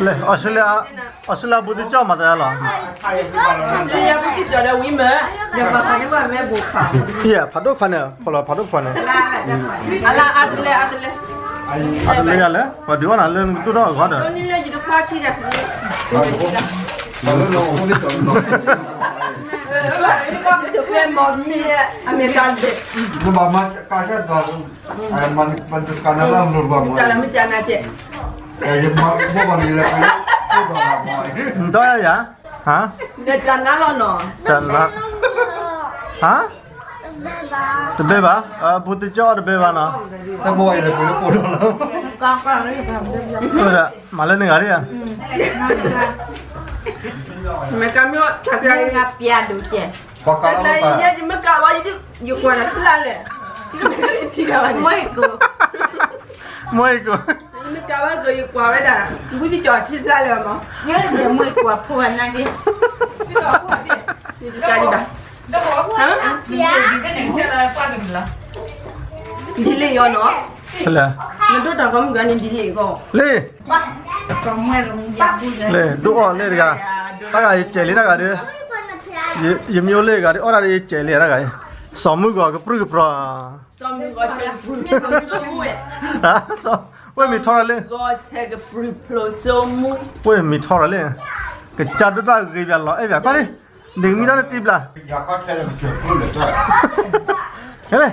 လဲၣ်, အီစထြ့လယါ, အီစထြ့လယါဘူးသ့ၣ်ကၠီမၤသးလီၤ. အီစထြ့လယါဘူးသ့ၣ်ကၠီဒီးဝံၤမ့ၢ်, ဖးဒိၣ်ခွါန့ၣ်, ဖီၣ်လီၤဖးဒိၣ်ခွါန့ၣ်, အါတလဲၣ်, အါတလဲၣ်, အါတလဲၣ်, ပှၤဒုးအီၣ်နၤလၢနကတိၢ်ထီၣ်အဂီၢ်ဒီး, မ့ၢ်ဘၣ်မၤကါဆၢဒီး, မၤကါနၤလၢမနုၤတဘၣ်မၤ, မၤကါနၤလၢမနုၤတဘၣ်မၤ, မတၤယၤ, ဟါ, နကနၤလီၤနီၤ, ကနၤ, ဟါ, တဘဲဘၣ်, ဘူးသ့ၣ်ကၠီတဘဲဘၣ်နီၤ, မၤလၢနဂၤဒၣ်ဧါ, မ့ၢ်ကမ့ၢ်, ယမ့ၢ်ကးဝဲ, ယကွၢ်တၢ်ဖျါလဲၣ်, မ့ၢ်ကးဝဲကယကွၢ်ဝဲဒၣ်, ဘူးသ့ၣ်ကၠီထံဖျါလဲၣ်မး, မ့ၢ်ကွၢ်ဖိဝဲနာ်က့, တၢ်ဒံးဘၣ်, ဒ်လဲၣ်ယီၤနီၤ, နဒိၣ်တၢ်ကီမုၢ်ဂၤန့ၣ်ဒ်လဲၣ်ဂီၢ်, လ့ၣ်, လ့ၣ်, ဒိၣ်အီၣ်လ့ၣ်တဂၤ, တၢ်ဂၤယကဲးလံတၢ်ဂၤဒီး, ယမ့ၢ်အိၣ်လ့ၣ်တဂၤဒီး အီၣ်တၢ်ဒီးယကဲးလံတၢ်ဂၤ, စီၤမုၢ်ဂီၤကပြုၢ်ကပြီၤ ဝဲၢ်မံၤထီၣ်ရၤလ့ၣ်, ဝဲၢ်မံၤထီၣ်ရၤလ့ၣ်, ကစၢ်ဒိၣ်တၢ်ဂ့ၤဘၣ်လီၤအဲၣ်ဘၣ်ကီလံ, နကမံထီၣ်န့ၣ်တံဘျး, ဟဲလဲၣ်,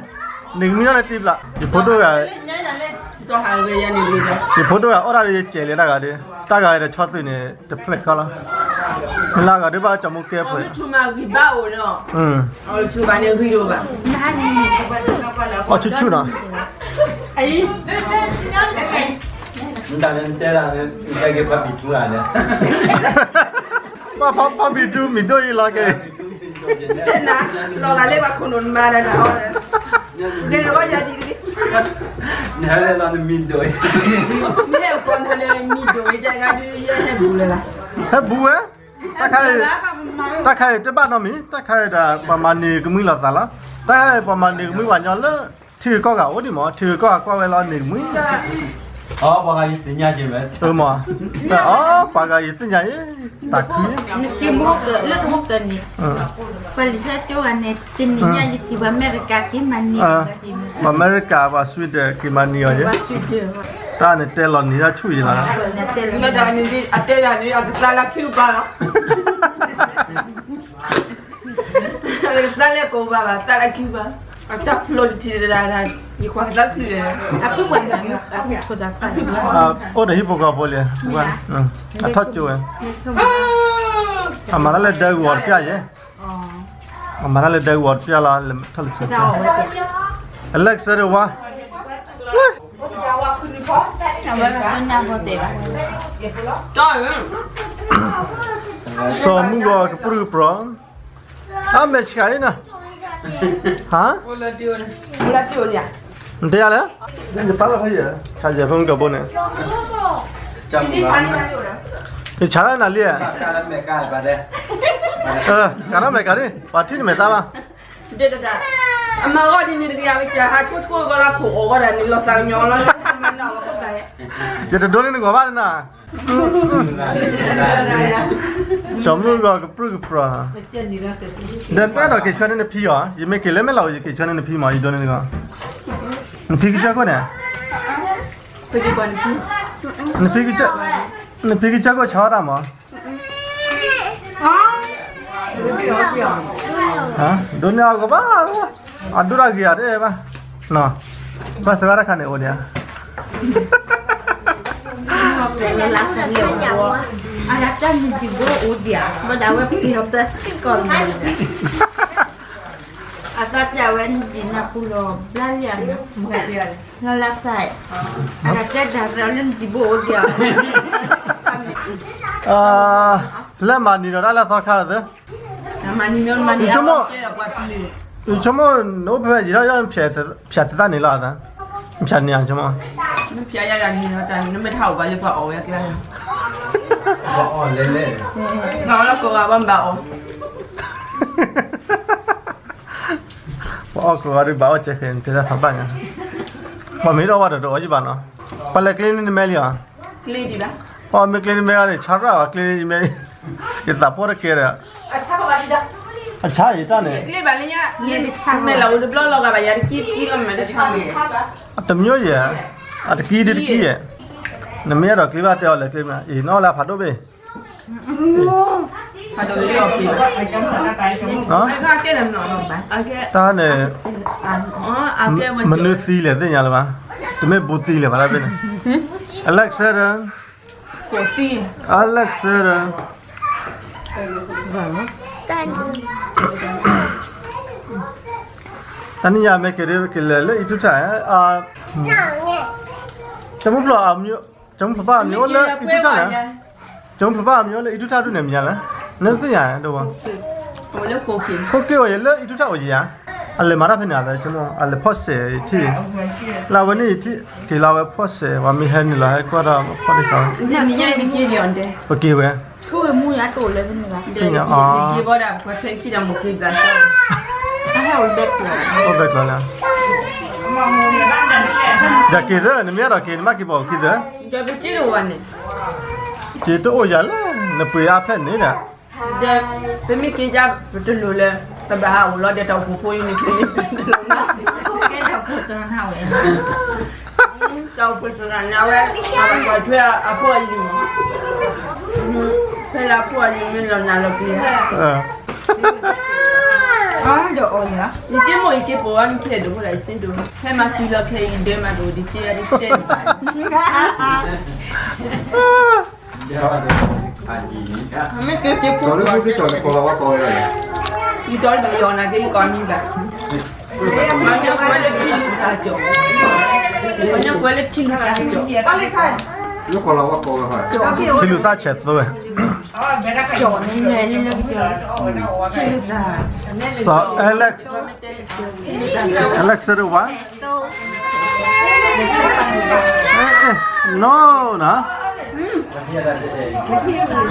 နကမံထီၣ်န့ၣ်တံဘျး, ယဖိဒိၣ်ဂၤ, ယဖိဒိၣ်ဂၤအီၣ်တၢ်ဒီးယကဲးလံတၢ်ဂၤဒီး, တၢ်ဂၤဒီးဆီသုးန့ၣ် တဖျဲၣ်ဃီလီၤ, မ့ၢ်လၢအဂၤဒုးဘၣ်ကၠီမူကဲဖိ, အီၣ်ဆူၣ်ဆူၣ်နီၤ, ဘၣ်ဖးဖးဘံၣ်ထူမံၤဒိၣ်အံၤလီၤကဲ, လီၤဂာ်လၢပှၤခိၣ်နူာ်မၤဒီးနၤအီၤ, နဟဲလၢလီၤနမံၤဒိၣ်အံၤ, မ့ၢ်ဟဲကီးနဟဲလၢမံၤဒိၣ်အံၤ တဂၤဒုးယဟဲဘူးလၢၤလီၤ, ဟဲဘူးဝဲ, တၢ်ခါအံၤ, တၢ်ခါအံၤတဘၣ်နီတမံၤ, တၢ်ခါအံၤဒီးပှၤမၤန့ၢ်ကမှံလီၤသးလီၤ, တၢ်ခါအံၤပှၤမၤန့ၢ်ကမှံပှၤညီလၢ ထံဂၤကီၢ်ဂၤအိၣ်ဒံးမး, ထံဂၤကီၢ်ဂၤကွၢ်ဝဲလီၤန့ၢ်ကမှံ, အမး, ပှၤဂၤယသ့ၣ်ညါအံၤ, တၢ်ခု, နက့ၤမဟီၣ်ကၢၢ်လၢတဟီၣ်ကၢၢ်န့ၣ်, ပှၤလံၤဆၢကၠိဂၤန့ၣ် တနံၤညါယထံၣ်ပှၤအမဲရကၤက့ၤမၤန့ၢ်, ပှၤအမဲရကၤပှၤ Sweden က့ၤမၤန့ၢ်အီၤယဲ, တၢ်န့ၣ်တဲလီၤန့ၢ်ဒၣ်ဆူၣ်ယဲလီၤ, အတဲဒၣ်န့ၣ် အကသါလၢခံကပၤလီၤ, အကသါလၢကိးကပၤဘၣ် သါလၢခံကပၤ, အတၢ်ဖျိတထံၣ်တဒၣ်ဒၣ်, ယကွၢ်ကသါချုးလဲၣ်, အဖုပှၤန့ၣ်, အိၣ်ဒီးဟံၣ်ဖိဃီဖိလံ, အထီၣ်ကၠိဝဲ, အမၤတၢ်လၢဒၢဂီၤတပျၢ်ယဲ, အမၤတၢ်လၢဒၢဂီၤတပျၢ်လီၤ, ထီၣ်လၢဆၢ, အလဲကစၢ်ဒၣ်ဝါ, စီၤမုၢ်ဂီၤကပြုၢ်ကပြီၤ, အမဲာ်ဆှးအံၤနီၤ, ဟါ, နတဲယၤလဲၣ်, ယပာ်လီၤဖဲယဲ, ဆါယဲၢ်ဖဲမုၢ်ကဘိန့ၣ်, ယဆါလၢနၤလံ, ကၤထီၣ်မဲာ်ကၤဒ်, ပှၤထံၣ်နမဲာ်သၣ်ဘၣ်, အမၤဂီၢ်ဒ်န့ၣ်တကယၤဝဲကဟးဆိကီၢ်ကီၢ်လၢ ခိၣ်အိၣ်ဂီၢ်ဒၣ်န့ၣ် လီၤသးကညီၤလီၤ, ယတဒိးန့ၢ်နဂီၢ်ဘၣ်နၤ, စီၤမုၢ်ဂီၤကပြုၢ်ကပြီၤ, ဒီးတၢ်ဒီးက့ၤဆှၢန့ၢ်နဖံအီၤ, ယမ့ၢ်က့ၤလၢမဲၢ်လီၤ ယက့ၤဆှၢန့ၢ်နဖံမး ယဒိးန့ၢ်နဂီၢ်, နဖံကစၢၢ်ခိၣ်န့ၣ်, နဖံကစၢၢ်, နဖံကစၢၢ်ခိၣ်ဆါအီၣ်တၢ်မး ဒိးန့ၢ်အီၤကဘၣ်, အဒိၣ်တၢ်ဂ့ၤဧါတအဲၣ်ဘၣ်, ဘၣ်ဆၢဘၣ်တၢ်ခါန့ၣ်အိၣ်ဒံးဧါ, အတၢ်မံၤတံၤဘိအိၣ်ဒံးဧါ, ဘၣ်ဒၣ်ဝဲပှ့ၤလီၤပသံကီၢ်လီၤ, အတၢ်ပျၢ်ဝဲနံၤနၤပူၤလီၤဘျါလံဧါ, လၢလၢ်စဲး, အတၢ်တဲဒၣ်လၢနံၤတံၤဘိအိၣ်ဒံးဧါ, လၢမၤနံၤဒီးတၢ်လၢသီခါလီၤသၢ, ယဆိကမိၣ်, ယဆိကမိၣ်နအိၣ်ဖဲယံၤထီၣ်ယီၢ် ဖျဲးသတးန့ၣ်လီၤ, ဖျဲးန့ၢ်ယဆိကမိၣ်, နဖျဲးယၤဒၣ်နံၤလီၤတၢ်န့ၣ် နမ့ၢ်တဟးအိၣ်ဘၣ်လၢပှၤအီၣ်ဝဲအကျါ, ဘၣ်အီၣ်လဲၣ်လဲၣ်, ဘၣ်အီၣ်လၢကိးဂၤဘၣ်မဘၣ်အီၣ် ပှၤအီၣ်ကိးဂၤဒုးဘၣ်အီၣ်စဲးဃဲၤန့ၣ် တဲတၢ်ဖးဘၣ်ညါ, ပှၤမ့ၢ်တအီၣ်ဘၣ်ဒီးတအီၣ်ယံၣ်ဘၣ်နီၤ, ပှၤလဲၤကျ့န့ၢ်နမဲလံဧါ, ကျ့ဒံးဘၣ်, ပှၤမ့ၢ်ကျ့န့ၣ်မ့ၢ်ဂ့ၤန့ၣ် ဆါရၣ်ဘၣ်ကျ့န့ၣ်မ့ၢ်, ယသးပှၢ်တကဲဒီး, အဆါယတၢ်န့ၣ်, ကျ့ဘၣ်လၢညါ, မဲာ်လီၤဝဲတဘျီလီၤဂာ်ဘၣ်ယၤတကံတကံလီၤ မ့ၢ်တဆါ, တမျိုးယဲၢ်, အတကံဒ်တကံယဲၢ်, နမ့ၢ်အဲၣ်ဒိးကျ့ဘၣ်တဲအီၤလဲၤကျ့မး အံၤနီၢ်လၢဖးဒိၣ်ဘ့ၣ် ဖးဒိၣ်လီၤပ့ၤ, တၢ်န့ၣ်, မနုၤသံလဲၣ်သ့ၣ်ညါလၢၤဘၣ်, တမ့ၢ်ဘူးသံလဲၣ်ဘၣ်တဘ့ၣ်န့ၣ်, Alexander, Alexander, တနံၤညါမ့ၢ်က့ၤဒ်က့ၤလဲၤလၢ အံၤတူၢ်ထၣ်, ကမူဖျိ, ကမူဖျိဘၣ်မ့ၢ်အိၣ်လၢ အံၤတူၢ်ထၣ်လဲၣ်, ကမူဖျိဘၣ်မ့ၢ်အိၣ်လၢ အံၤတူၢ်ထၣ်ဒ်န့ၣ်မ့ၢ်ညါလဲၣ်, နသ့ၣ်ညါဒ်ဝဲ ခိၣ်က့ၢ်ဝဲယဲလၢ အံၤတူၢ်ထၣ်အိၣ်ယဲဧါ, အလဲၤမၤတၢ်ဖဲန့ၣ်ဧါ, အလဲၤဖီၣ်စဲးထံၣ်, လၢအဝဲန့ၣ်ထံၣ်, က့ၤလီၤဝဲဖီၣ်စဲး ပှၤမ့ၢ်ဟဲနုာ်လီၤဟဲကွၢ်ဒီးဖီၣ်တခီ, ပက့ၤဝဲ, က့ၤဘီဒၣ်ပှၤထွဲခံဒီးမိၢ်က့ၤပသး, အိၣ်ဘဲကျီလၢ, ဒီးက့ၤသၢ နမ့ၢ်အဲၣ်ဒိးက့ၤ နဘၣ်က့ၤပိာ်ခံသၢ, က့ၤတအိၣ်ယၤလၢ နပှ့ၤအါဖျၢၣ်န့ၣ်ဒီး ဒီးပမ့ၢ်က့ၤယါပတလိၤလၢ ပဘၣ်ဟးအိၣ်လီၤဒီးတၢ်အိၣ်ဖှိၣ်ဖိအံၤန့ၣ်, တၢ်အိၣ်ဖှိၣ်သရၣ်န့ၣ်ဝဲ, ပှၤထွဲအဖိအလံၤ, ဖဲလၢအဖိအလံၤမ့ၢ်လီၤနၤလီၤပျံၤ, ဒီးအီၤန့ၣ်, ယက့မိၢ်ယက့ပိာ်ဝဲမ့ၢ်ခဲဒိၣ်ဖိဒၣ်ယက့ဒိၣ်, ဖဲမၤသံလီၤခဲအံၤဒၢမးတအိၣ်ဒံးက့ယါဒ်တဲန့ၣ်ဘၣ် ယတီလၢယီၤနာ်က့ယကိးမံၤဘၣ်, မၤညါကွဲလၢထံလူၤသးကၠီ, မၤညါကွဲလၢထံလူၤသးကၠီ, ထံလူၤသးဆဲးသိဝဲ, စီၤ Alex, Alex တဝါ No နီၤ, နီ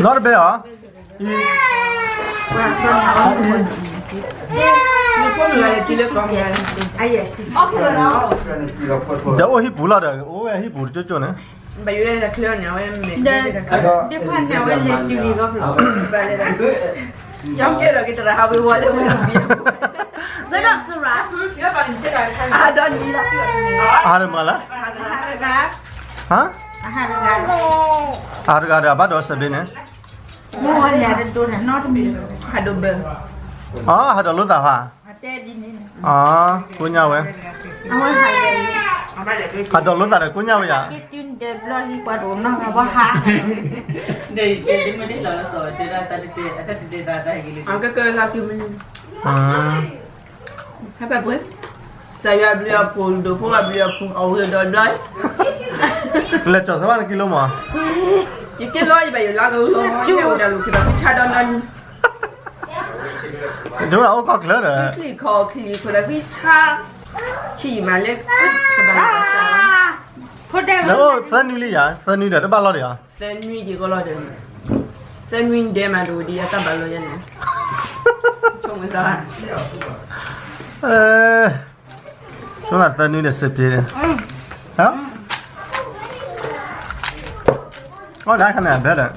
တဘဲအီၤ, ဒီးအိၣ်ဟံၣ်ပူၤလီၤဒီး အိၣ်ဝဲဟံၣ်ပူၤတကၠိကၠိန့ၣ်, ဘၣ်ယိၣ်လၢတၢ်ချၢန့ၣ် အဝဲမ့ၢ်, ဒ်ဖၣ်န့ၣ် အဝဲလဲၤတုၤလံဂီၢ်ဖျိ, ကၠီကဲဒီးက့ၤတရၤဟးဝ့ၤဝီၤလၢဝဲ, အါဒီးနံၤလီၤ, အါဒီးမၤလၢ, ဟါ, အါတဂၤဒီး အဘၣ်ဒီးစဲးဘ့ၣ်န့ၣ်, ဟးဒိးဘၢ, အဟးဒီးလိာ်သးဟါ, ကိညါဝဲ, ဟးဒီးလိာ်သးဒီးကိညါဝဲယၤ, ဟဲပှဲၤ, စၢ်ယွၤဘျုးအဖှိၣ် ဒိၣ်ဖိအဘျုးအဖှိၣ် အဝဲဒီးဘျီ, လဲၤကၠီၤစၢၤဘၣ်နကံလိမး, ယက့လီၤယဘၣ်ယိၣ်လၢကလီၤ, က့အိၣ်ဒီးလူၤကဒီးဖံဆါဒီနံၤ, ကအိၣ်ကီၢ်ချၢဒီး, ချံချံခီချံခီဒီးဖံဆါ, ဆံမးလၢ, တဘၣ်လီၤဘၣ်စး, သၢနွံလံယၤ သၢနွံဒီးတဘၣ်လီၤဒီးယၤ သၢနွံဒံးကီးလီၤဒီး, သၢနွံဒဲးမးတအိၣ်ဒံးအတၢ်ဘၣ်လီၤယၤန့ၣ်, ဆိကမိၣ်စၢ်, ဆိကမိၣ်သၢနွံဒီးစ့းပ့ၤ, အီၣ်ဒၣ်ခါန့ၣ် အဘဲဒီး,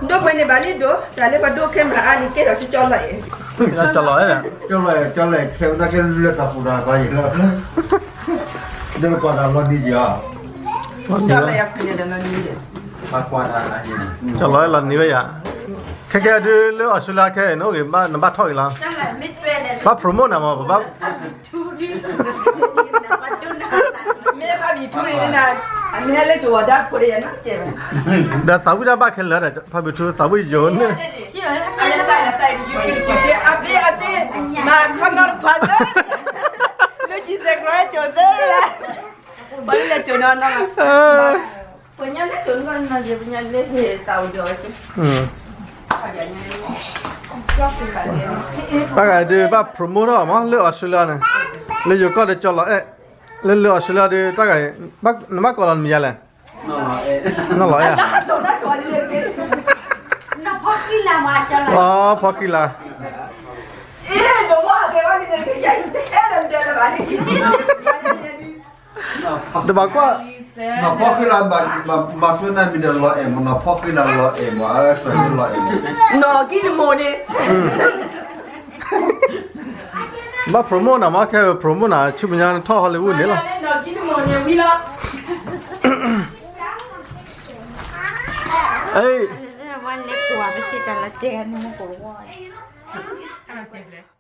ဒိၣ်ပှဲၤန့ၣ်ဘၣ်လံဒိၣ်, တၢ်လၢပှၤဒိၣ်ခဲမးအါန့ၣ် ကဲထီၣ်ကၠီလီၤအံၤ, ကၠီလီၤ, ကၠီလီၤခဲဝဲဒၣ်ကလၢတၢ်ပူၤတၢ်ဘါယံၤလီၤ, ဒီးကွၢ်တၢ်လီၤနံၤယၤ, ကၠီလီၤလီၤနံၤဝဲယၤ, ခဲကဲဒုးလၢအီစထြ့လယါခဲအံၤ နအိၣ်ဂ့ၤ နဘၣ်ထီၣ်ဂ့ၤလီၤ, ဘၣ် promote နၤမး ပဘၣ် မ့ၢ်ဘၣ်ဘံၣ်ထူန့ၣ်, အမ့ၢ်ဟဲလၢကဝီၤဒၣ်ဖိဒီးယၤနီတစဲးဘၣ်, ဒီးသးဝံၣ်တၢ်ဘၣ်ခဲလၢာ်ဒီး ဖါဘံၣ်ထူသးဝံၣ်ယိာ်န့ၣ်, အဘ့ၣ်အဘ့ၣ်, မၤခီနီတခွါသၢ, လၢ Jesus Christ ကၠိသၢလၢ, ပှၤလၢလဲၤကၠိနီနီ, ပညါလၢကၠိနီနီယဲၢ် ပညါလၢဟ့ၣ်သးအိၣ်ဒီး, တၢ်ဂၤဒုးဘၣ် promote ထီၣ်မး လၢအီစထြ့လယါန့ၣ်, လၢယိၤကီၢ်ဒီးကၠီလီၤအဲၣ်, လၢလၢအီစထြ့လယါဒုး တၢ်ဂၤ, နဘၣ်ကိးလီၤနမံၤယါလဲၣ်, နီၢ်လီၤအဲၣ်, အီ ဖီခံလါ, အ့ ဒိၣ်မး အကဲဝဲန့ၣ် ကယဲၢ် အဲၣ်ဒိးတဲလၢၤဘၣ်န့ၣ်, တဘၣ်ကွၢ်, နီၢ်ဖီဃံလၤ, ဘၣ်ဖျိနၤမံၤဒီးလီၤအဲၣ်မး, နီၢ်ဖီဃံလၤလီၤအဲၣ်မး, အစၢၤန့ၣ်လီၤအဲၣ်မး, နီၢ်ကံနမိၢ်န့ၣ် ဘၣ် promote နၤမး, ခဲ promote နၤ ဆူမဲာ်ညါနထီၣ် Hollywood န့ၣ်လီၤ, နီၢ်ကံနမိၢ်န့ၣ်ဝံၤလီၤ, အ့